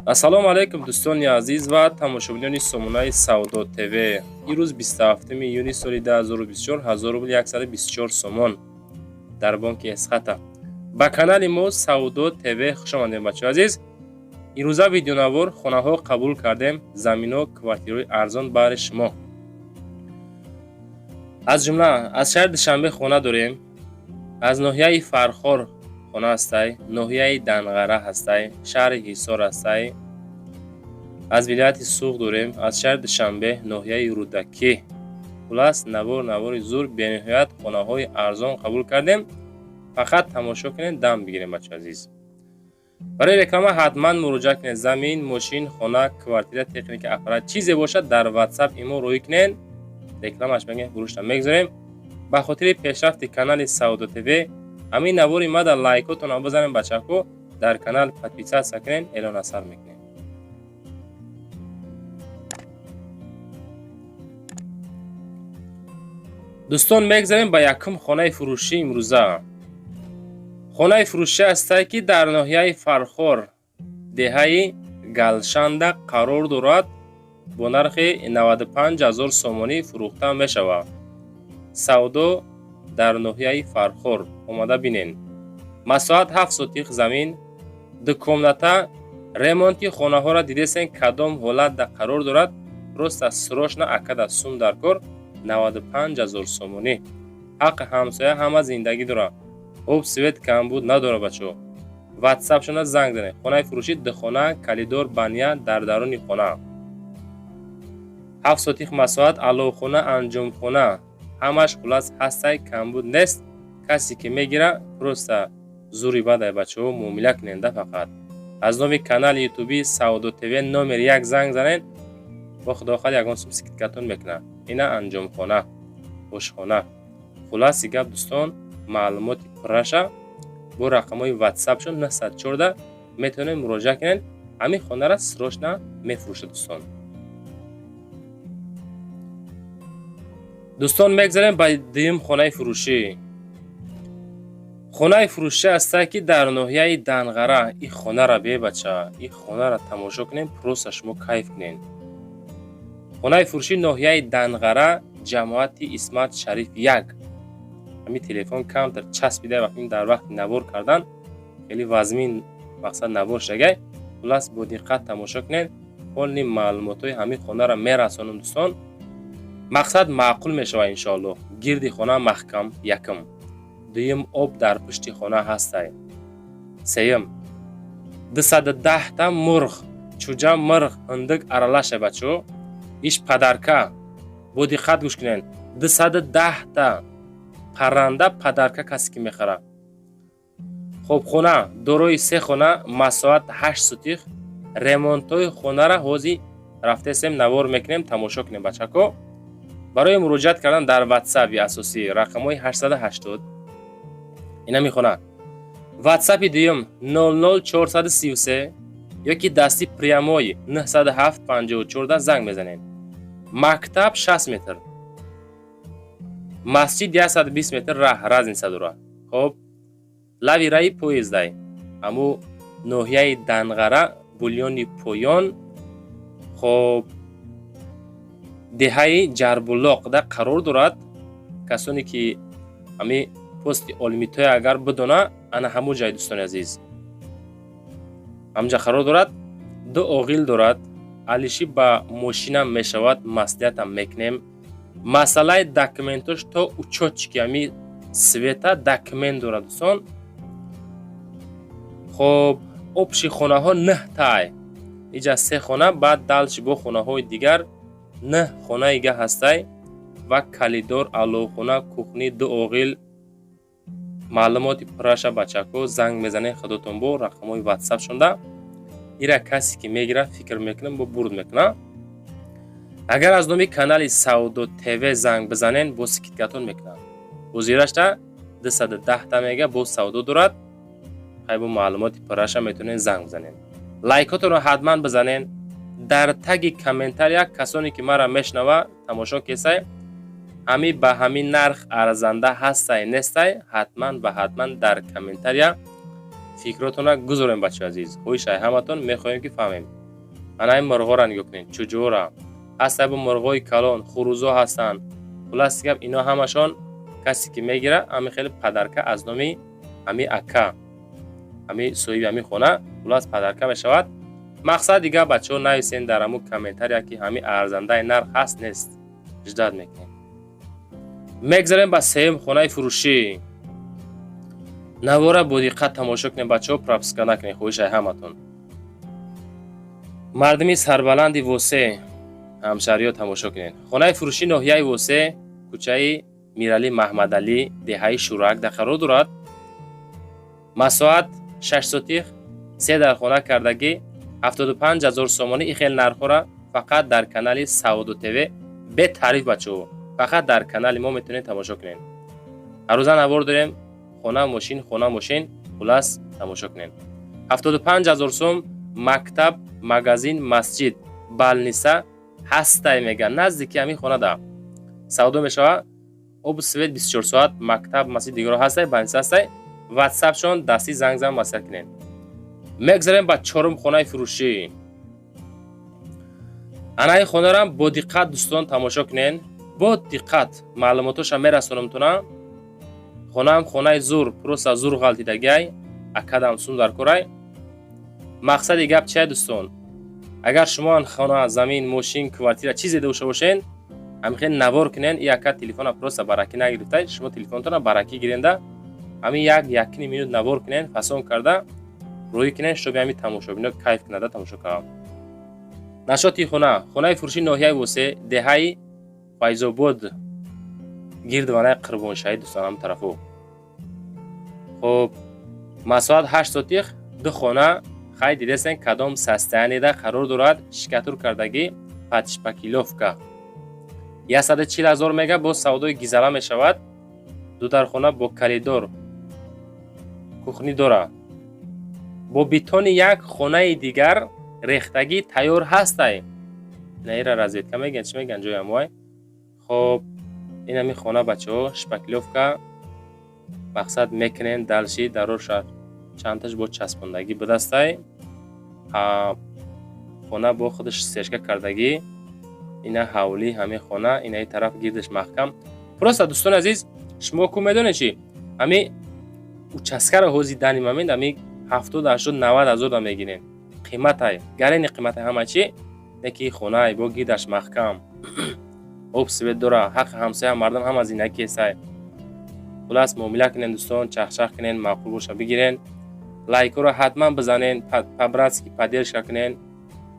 Ассалому алайкум, дӯстони азиз ва тамошобинони сомонаи Савдо ТВ. Имрӯз 27 июни соли 2024, 1000 рубл 124 сомон дар бонки Эсхата. Ба канали мо Савдо ТВ хуш омадем, бачаҳои азиз. Имрӯза видеонавор хонаҳо қабул кардем, замино, квартираҳои арзон баҳри шумо. Аз ҷумла аз шаҳри Душанбе хона дорем, аз ноҳияи Фархор хона ҳастай, ноҳияи Данғара ҳастай, шаҳри Ҳисор ҳастай, аз вилояти Суғд дорем, аз шаҳри Душанбе, ноҳияи Рӯдакӣ. Хулас, навор навори зур, бениҳоят хонаҳои арзон қабул кардем. Фақат тамошо кунед, дам бигирем, бачаҳои азиз. Барои реклама ҳатман муроҷиат кунед. Замин, мошин, хона, квартира, техника, аппарат, чизе бошад, дар WhatsApp, имо рӯй кунед, рекламаш мегӯем, фурӯшта мегузорем. Ба хотири пешрафти канали Савдо ТВ ҳамин навори мада лайкотонро бизанем, бачаҳко, дар канал подписаться кунед, эълон асар мекунем. Дӯстон, мегзарем ба якум хонаи фурӯшӣ имрӯза. Хонаи фурӯшӣ ҳастае, ки дар ноҳияи Фархор, деҳаи Галшанда қарор дорад, бо нархи 95 ҳазор сомонӣ фурӯхта мешавад. Савдо дар ноҳияи Фархор, омада бинен. Масоҳат 7 сотих замин, ду комната. Ремонти хонаҳоро дидесен, кадом ҳолатда қарор дорад. Просто срочно акада сум дар кор, 95 ҳазор сомонӣ. Ҳаққи ҳамсоя ҳама зиндагӣ дорад, об, свет камбуд надорад, бачаҳо. Ватсапшона занг занед. Хонаи фурӯшӣ духона, коридор, баня дар даруни хона, 7 сотих масоҳат, аловхона, анҷомхона, ҳамаш хулас ҳастай, камбуд нест. Касе ки мегира, просто зури бадай, бачаҳо, муомила куненда. Фақат аз номи канали ютуби Савдо ТВ номер як занг занед, бо худохоҳад ягон сум скидкатон мекунад. Ина анҷомхона, ошхона. Хуласи гап, дӯстон, маълумоти пурраша бо рақамҳои ватсапшон 914 метавонед муроҷиат кунед. Ҳамин хонара срочно мефурӯшад, дӯстон. Дӯстон, мегзарем ба дуюм хонаи фурӯшӣ. Хонаи фурӯшӣ ҳастае, ки дар ноҳияи Данғара. И хонара бебача, и хонара тамошо кунем, просто шумо кайф кунед. Хонаи фурӯшӣ ноҳияи Данғара, ҷамоати Исмат Шариф як. Ҳамин телефон камтар часпида, вақти дар вақти навор кардан хеле вазмин, мақсад навор шагай. Хулас, бо диққат тамошо кунед, полный маълумотҳои ҳамин хонара мерасонам, дӯстон. Мақсад маъқул мешавад, иншоаллоҳ. Гирди хона маҳкам, якум. Дуюм, об дар пушти хона ҳастай. Сеюм, 210-та мурғ, чӯҷа, мирғ, ҳиндик аралаша, бачаҳо. Иш подарка, бо диққат гӯш кунед. 210-та парранда подарка, касе ки мехарад. Хоб, хона дорои се хона, масоҳат 8 сотих. Ремонтҳои хонара ҳозир рафтесем, навор мекунем, тамошо кунем, бачако. Барои муроҷиат кардан дар ватсапи асосӣ рақамҳои 880, ина мехона, ватсапи дуюм 00433 ёки дасти прямой 907 54 занг мезанед. Мактаб 60 метр, масҷид 120 метр раҳ разница дорад. Хоб, лави раи поездай, ҳаму ноҳияи Данғара, Булёни Поён, хоб, деҳаи Ҷарбулоқда қарор дорад. Касоне ки ҳами пости Олимитоя агар бидона, ана ҳамун ҷай, дӯстони азиз, ҳамҷа қарор дорад. Ду оғил дорад, алиши ба мошинам мешавад, маслиҳатам мекунем. Масъалаи документош то учётчики ҳами света документ дорад, дӯстон. Хоб, общий хонаҳо нӯҳ тай, иҷа се хона, баъд дальше бо хонаҳои дигар, нӯҳ хонаига ҳастай ва коридор, аловхона, кухня, ду оғил. Маълумоти пурраша, бачако, занг мезанед худотон бо рақамҳои ватсапшонда. Ира касе ки мегирад, фикр мекунам, бо бурд мекунад. Агар аз номи канали Савдо ТВ занг бизанен, бо скидкатон мекунад. Бозирашта 210-та мега бо савдо дорад. Хай, бо маълумоти пурраша метавонед занг бизанед. Лайкотонро ҳатман бизанен. Дар таги комментария, касоне ки мара мешнава, тамошо кесай, ҳами ба ҳамин нарх арзанда ҳастай, нестай, ҳатман ва ҳатман дар комментария Фикротона гузорем, бачаи азиз. Хоҳишай ҳаматон, мехоҳем, ки фаҳмем. Ана ин мурғҳоро нигоҳ кунед, чуҷора ҳастанд, бо мурғҳои калон, хурӯзо ҳастанд. Хулоси гап, ино ҳамашон касе ки мегира, ҳами хеле подарка аз номи ҳами ака, ҳами соҳиби ҳами хона, хулос, подарка мешавад. Мақсад дигар, бачаҳо, нависен дар ҳамун комментария, ки ҳами арзандаи нарх ҳаст, нест, ждать мекунем. Мегзарем ба сеюм хонаи фурӯшӣ. Навора бо диққат тамошо кунед, бачаҳо, пропуска накунед, хоҳишай ҳаматон. Мардуми сарбаланди Восе, ҳамшаҳриё, тамошо кунед. Хонаи фурӯшӣ ноҳияи Восе, кӯчаи Миралӣ Маҳмадалӣ, деҳаи Шӯрак дар қарор дорад. Масоҳат 6 сотих, се дархона кардагӣ, 75 000 сомонӣ. И хел нархҳоро фақат дар канали Савдо ТВ, бетариф, бачаҳо, фақат дар канали мо метавонед тамошо кунед. Ҳаррӯза навор дорем: хона, мошин, хона, мошин. Хулас, тамошо кунед. 75 000 сом, мактаб, магазин, масҷид, больница ҳастай, меган, наздики ҳамин хонада савдо мешавад. Обу свет 24 соат, мактаб, масҷид, дигаро ҳастай, больница ҳастай. Ватсапшон дастӣ, занг зан, маслиҳат кунед. Мегзарем ба чорум хонаи фурӯшӣ. Ана ин хонарам бо диққат, дӯстон, тамошо кунед, бо диққат маълумотоша мерасонамтона. Хонаам хонаи зур, просто зур ғалтидагиай, акадам сум дар корай. Мақсади гап чия, дӯстон? Агар шумо хона, замин, мошин, квартира, чизе дошта бошен, ҳамихел навор кунен. И ака телефона просто баракӣ нагирифта, шумо телефонтона баракӣ гиренда, ҳамин як якни минут навор кунен, фасон карда рӯӣ кунен, чтобы ҳамин тамошобино кайф кунада, тамошо кунам. Нашоти хона: хонаи фурӯши ноҳияи Восе, деҳаи Файзобод, гирдванаи Қурбоншаҳид, дӯстон, ҳам тарафу. Хуб, масоҳат 8 сотих, ду хона. Хай, дидесен, кадом состояние да қарор дорад: штукатур кардагӣ, под шпаклёвка. 140 000 мега, боз савдои гизала мешавад. Ду дархона бо коридор, кухня дора, бо бетони як хонаи дигар рехтагӣ тайёр ҳастай. Наира разведка мегӯянд, чӣ мегӯянд, ҷоям вай. Хоб, ин ҳамин хона, бачаҳо, шпаклёвка, мақсад мекунем. Дальше дароша чандташ бо часпондагӣ бидастай. Хона бо худаш стяжка кардагӣ. Ина ҳавлӣ ҳамин хона, инаи тараф гирдаш маҳкам. Просто, дӯстони азиз, шумо ку медонед чи, ҳами участка ро ҳози данный момент ҳами 70, 80, 90 ҳазор да мегирем. Қиматай гарени, қиматай ҳама чи неки хонай бо гирдаш маҳкам, об, свет дора, ҳаққи ҳамсоя, мардам ҳама зиндагӣ кесай. Хулас, муомила кунен, дӯстон, чахчах кунен, маъқул боша, бигирен. Лайкҳоро ҳатман бизанен, по-братски поддержка кунен,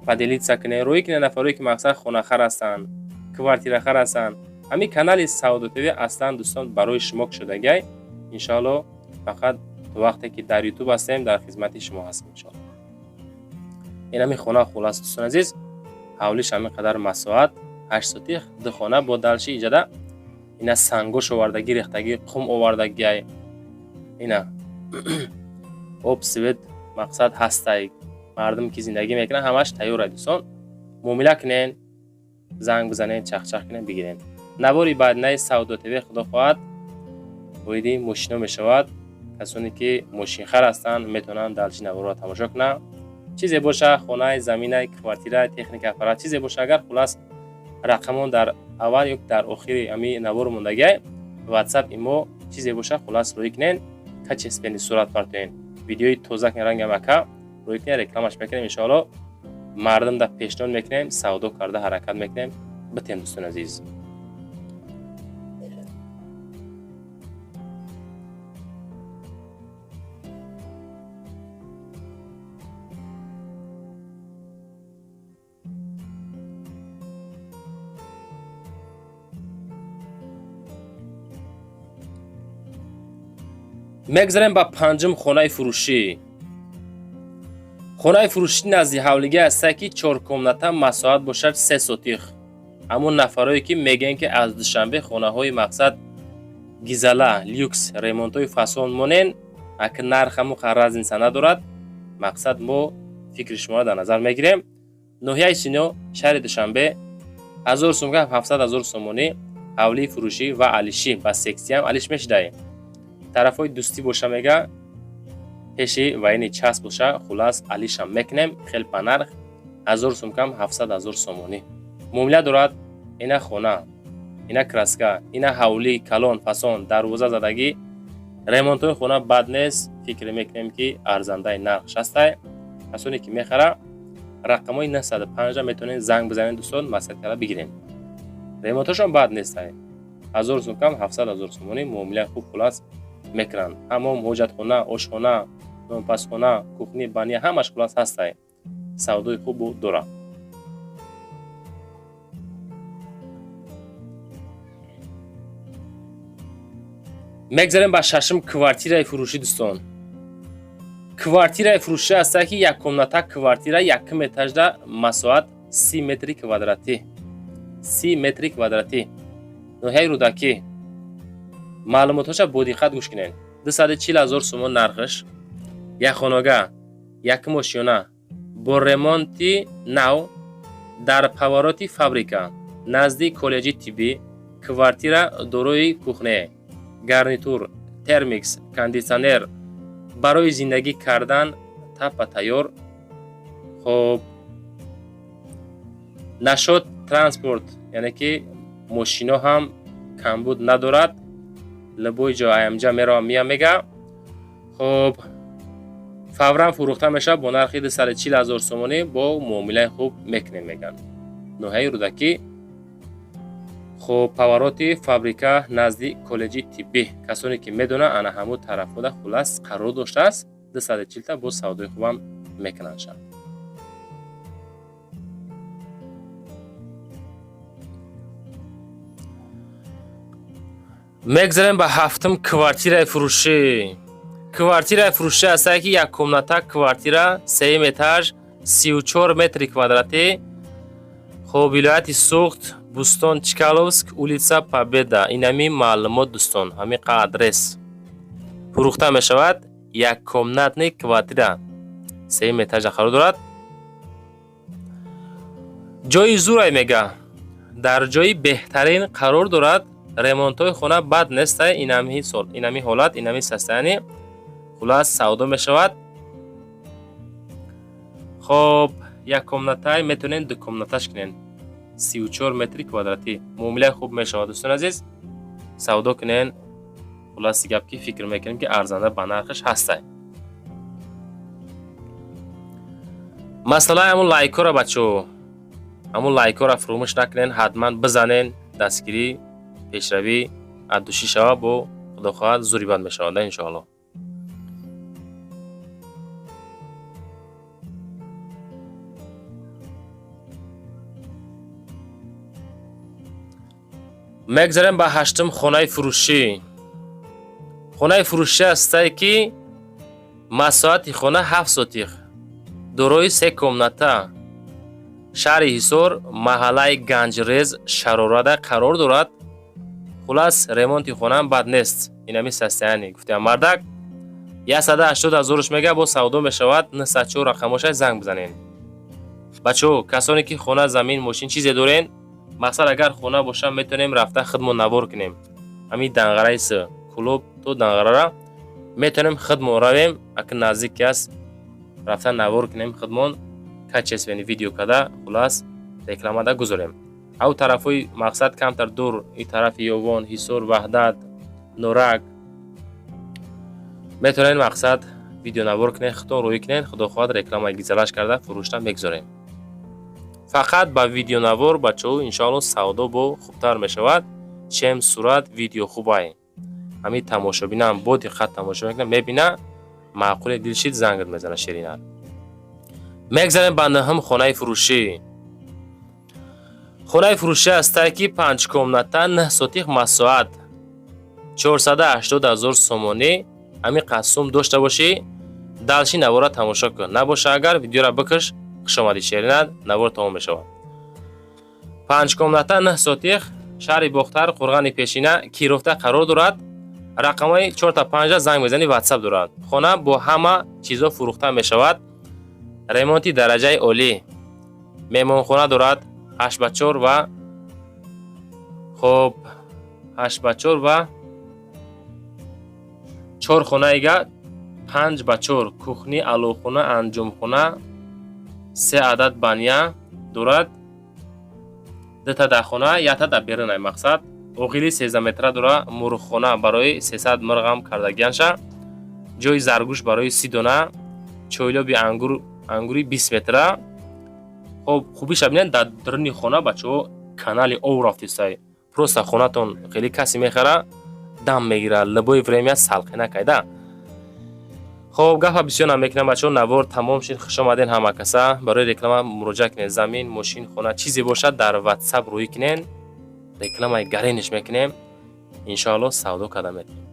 поделиться кунен, рӯӣ кунен. Нафарое ки, мақсад, хонахар ҳастанд, квартирахар ҳастанд, ҳамин канали Савдо ТВ аслан, дӯстон, барои шумо кушодагиай. Иншоалло, фақат то вақте ки дар Ютуб ҳастем, дар хизмати шумо ҳастем, иншоалло. Ин ҳамин хона. Хулас, дӯстони азиз, ҳавлиш ҳамин қадар масоҳат, 8 сотих, ду хона. Бо дальше иҷада ина сангош овардагӣ, рехтагӣ, қум овардагиай. Ина об, свет, мақсад, ҳастай. Мардум ки зиндагӣ мекунанд, ҳамаш тайёра. Дӯстон, муомила кунен, занг бизанен, чахчах кунен, бигирен. Навори баъдинаи Савдо ТВ, худо хоҳад, оиди мошино мешавад. Касоне ки мошинхар ҳастанд, метавонанд дальше наворро тамошо кунанд. Чизе боша, хонаи, заминай, квартира, техника, аппарат, чизе боша агар, хулас, рақамон дар аввал ё дар охири ҳами навор мондагиай, Ватсап имо. Чизе боша, хулас, рӯӣ кунен, качественный сурат партоен, видеои тоза кунен, рангам ака рӯӣ кунен, рекламаш мекунем, иншоалло, мардум да пешниҳод мекунем, савдо карда ҳаракат мекунем битем, дӯстони азиз. Мегзарем ба панҷум хонаи фурӯшӣ. Хонаи фурӯшӣ назди ҳавлигӣ ҳастае, ки чоркомната, масоҳат бошад 3 сотих. Ҳамун нафарое ки мегӯянд, ки аз Душанбе хонаҳои, мақсад, гизала, люкс, ремонтҳои фасон монен, ак нарх ҳамун разница надорад. Мақсад, мо фикри шуморо дар назар мегирем. Ноҳияи Сино, шаҳри Душанбе, 1000 сумка, 700 000 сомонӣ. Ҳавлии фурӯшӣ ва алишӣ ба сексиям алиш мешидаем. Тарафҳои Дӯстӣ боша, мега. Пеши военный часть боша, хулас алишам мекунем, хел ба нарх 1000 сум кам 700 ҳазор сомонӣ. Муомила дорад. Ина хона, ина краска, ина ҳавлии калон фасон, дарвоза задагӣ, ремонтҳои хона бад нест. Фикр мекунем, ки арзандаи нарх шастай. Касоне ки мехара, рақамҳои 905 метавонед занг бизанед, дӯстон, маслиҳат карда бигирем. Ремонтҳошон бад нестай. 1000 сум кам 700 ҳазор сомонӣ муомилаи хуб хулас мекунанд. Ҳамом, ҳоҷатхона, ошхона, нонпазхона, кухня, баня ҳамаш хулас ҳастай. Савдои хубу дорад. Мегзарем ба шашум квартираи фурӯшӣ, дӯстон. Квартираи фурӯшӣ ҳастае, ки яккомната квартира, якум этажда, масоҳат 30 метри квадратӣ, 30 метри квадратӣ, ноҳияи Рӯдакӣ. Маълумотҳоша бо диққат гӯш кунед. 240 ҳазор сомон нархш. Якхонага, якум ошёна, бо ремонти нав, дар повороти фабрика, назди коллеҷи тиббӣ. Квартира дорои кухня, гарнитур, термикс, кондитсионер, барои зиндагӣ кардан тапа тайёр. Хоб, насчёт транспорт, яъне ки мошино ҳам камбуд надорад, любой ҷо аямҷа меравам меям, мега. Хоб, фавран фурӯхта мешавад бо нархи 240 ҳазор сомонӣ, бо муомилаи хуб мекунем, мегӯянд. Ноҳияи Рӯдакӣ, хоб, повороти фабрика, назди коллеҷи тиббӣ. Касоне ки медонанд, ана ҳамун тарафҳода хулас қарор доштааст. 240-та боз савдои хубам мекунанд ша. Мегзарем ба ҳафтум квартираи фурӯшӣ. Квартираи фурӯшӣ ҳастае, ки яккомната квартира, сеюм этаж, 34 метри квадратӣ. Хоб, вилояти Суғд, Бӯстон Чкаловск, улица Победа. Инами маълумот, дӯстон, ҳамиқа адрес. Фурӯхта мешавад яккомнатный квартира, сеюм этажа қарор дорад. Ҷои зурай, мега, дар ҷои беҳтарин қарор дорад. Ремонтҳои хона бад нестай. Инами сол, инами ҳолат, инами состояние, хулас савдо мешавад. Хоб, як комнатай, метавонед ду комнаташ кунед. 34 метри квадратӣ, муомилаи хуб мешавад, дӯстони азиз, савдо кунен. Хуласи гап, ки фикр мекунем, ки арзанда ба нархаш ҳастай. Масъалаи ҳамун лайкҳоро, бачаҳо, ҳамун лайкҳоро фуромӯш накунен, ҳатман бизанен. Дастгирӣ, пешравӣ аддушӣ шава, бо худо хоҳад зури бад мешавад, иншоалло. Мегзарем ба ҳаштум хонаи фурӯшӣ. Хонаи фурӯшӣ ҳастае, ки масоҳати хона 7 сотих, дорои се комната, шаҳри Ҳисор, маҳаллаи Ганҷрез, Шарорада қарор дорад. Хулас, ремонти хонаам бад нест. Инами состояние, гуфтиам мардак, 180 ҳазоруш мега, бо савдо мешавад. 904 рақамошай, занг бизанед. Бачаҳо, касоне ки хона, замин, мошин, чизе дорен, мақсад, агар хона боша, метавонем рафта худмон навор кунем. Ҳамин Данғараи с Кӯлоб то Данғарара метавонем худмон равем, ака наздик аст, рафта навор кунем худмон, качественный видео када, хулас рекламада гузорем. Ав тарафҳои, мақсад, камтар дур, и тарафи Ёвон, Ҳисор, Ваҳдат, Норак, метавонед, мақсад, видеонавор кунед, худтон рӯӣ кунед. Худо хоҳад, рекламаи гизалаш карда фурӯшта мегузорем. Фақат ба видеонавор, бачаҳо, иншоалло, савдо бо хубтар мешавад, чем сурат. Видео хубай, ҳамин тамошобинам бо диққат тамошо мекунад, мебина, маъқули дил шид, зангат мезана ширинар. Мегзарем ба нӯҳум хонаи фурӯшӣ. Хонаи фурӯшӣ ҳастае, ки панҷкомната, 9 сотих масоҳат, 480 ҳазор сомонӣ. Ҳамин қасум дошта бошӣ, дальше навора тамошо кун, набоша агар, видеора бикаш. Хушомадӣ, шеринат, навор тамом мешавад. Панҷкомната, 9 сотих, шаҳри Бохтар, Қурғани Пешина, Кировта қарор дорад. Рақамҳои чорта панҷа занг мезанӣ, ватсап дорад. Хона бо ҳама чизо фурӯхта мешавад. Ремонти дараҷаи олӣ, меҳмонхона дорад, 8 ба 4 ва хоб, 8 ба 4 ва чор хонаига. 5 ба 4, кухни, аловхона, анҷомхона, се адад баня дорад, дута дар хона, якта дар берунай. Мақсад, оғили 13 метра дора, мурғхона барои 300 мурғам кардагианша, ҷои заргӯш барои 30 дона, чойлоби ангур, ангури 20 метра. Хоб, хубиша бинед, дар даруни хона, бачаҳо, канали ов рафтистай. Просто хонатон хеле касе мехара, дам мегира, любое время салқина кайда. Хоб, гапа бисёр намекунам, бачаҳо, навор тамом шид. Хуш омаден ҳама каса. Барои реклама муроҷиат кунед, замин, мошин, хона, чизе бошад, дар Ватсап рӯӣ кунен, рекламаи гарениш мекунем, иншоалло, савдо карда метавонем.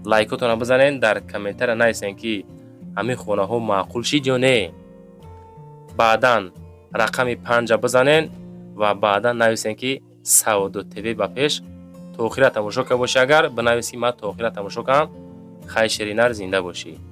Лайкотонро бизанен, дар комментария нависен, ки ҳамин хонаҳо маъқул шид ё не. Баъдан рақами панҷа бизанен ва баъдан нависен, ки «Савдо ТВ ба пеш». То охира тамошо карда бошӣ, агар бинависӣ, «Ман то охира тамошо кардам». Хай, ширинар, зинда бошӣ.